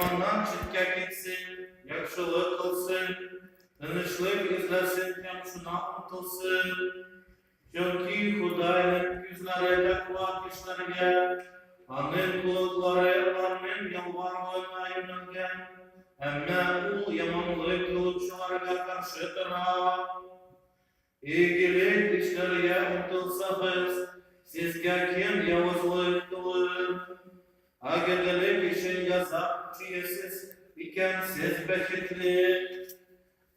яманнан читкә китсен, яхшылык кылсын, тынычлык эзләсен һәм шуна омтылсын. Чөнки Ходайның күзләре тәкъва кешеләргә, Аның колаклары аларның ялваруына юнәлгән, әмма Ул яманлык кылучыларга каршы тора. Игелек эшләргә омтылсагыз, сезгә кем явызлык кылыр? Ә гаделлек өчен газап чигәсез икән, сез бәхетле.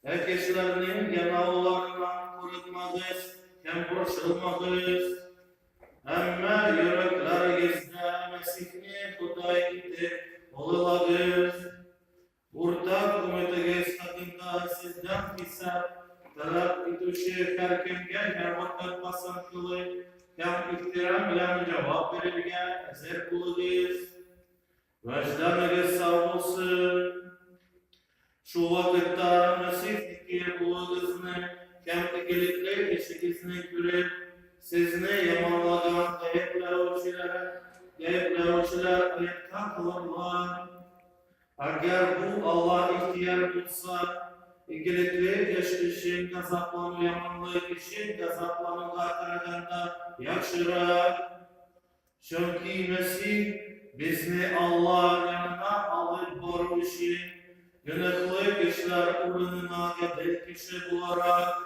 Ә кешеләрнең янауларыннан курыкмагыз һәм борчылмагыз. Әмма йөрәкләрегездә Мәсихне Ходай итеп олылагыз. Уртак өметегез хакында сездән хисап таләп итүче һәркемгә һәрвакыт басынкылык һәм ихтирам белән җавап бирергә әзер булыгыз. Вәҗданыгыз сау булсын. Шул вакытта Мәсихнеке булуыгызны һәм игелекле эшегезне күреп, сезне яманлаган гаепләүчеләр, гаепләүчеләр оятка калырлар. Әгәр бу Алла ихтыяры булса, игелекле эш өчен газаплану яманлык өчен газаплануга караганда яхшырак. Чөнки Мәсих безне Алла янына алып бару өчен, гөнаһлы кешеләр урынына гадел кеше буларак,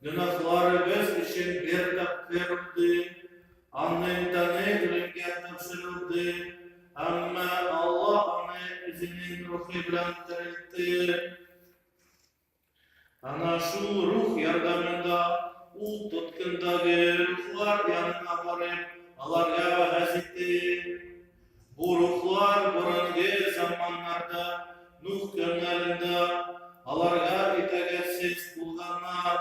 гөнаһларыбыз өчен бер тапкыр үлде, Аның тәне үлемгә тапшырылды, әмма Алла аны үзенең рухы белән терелтте. Ана шул рух ярдәмендә ул тоткындагы рухлар янына барып, аларга вәгазь итте. Бу рухлар борынгы заманнарда, Нух көннәрендә аларга итагатьсез булганнар.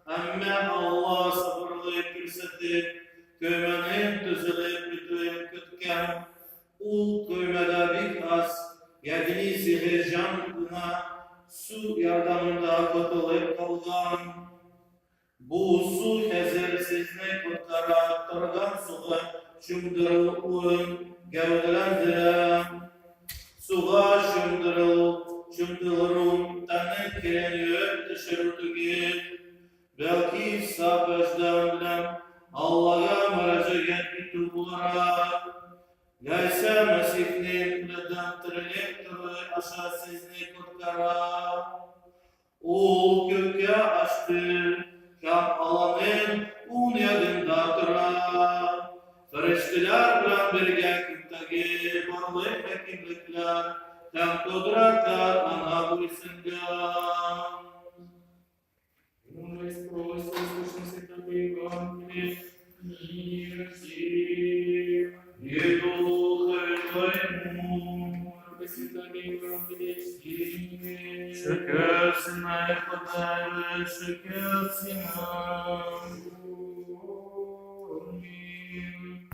Әмма Алла сабырлык күрсәтеп, көймәнең төзелеп бетүен көткән. Ул көймәдә бик аз, ягъни сигез җан гына су ярдәмендә котылып калган. Бу су хәзер сезне коткара торган суга чумдырылуын гәүдәләндерә. Суга чумдырылу, чумдырылу тәннең керен юып төшерү түгел, бәлки саф вәҗдан белән Аллага мөрәҗәгать итү буларак, Гайсә Мәсихнең үледән терелеп торуы аша сезне коткара. Ул күккә ашты һәм Алланың уң ягында тора. Фәрештәләр белән бергә күктәге барлык хакимлекләр һәм кодрәтләр аңа буйсынган. Мудрость просим, услышим святого Евангелие, мир всем. И Духу Твоему. Пресвятое Евангелие чтение. Шөкер сиңа, Ходай, шөкер сиңа.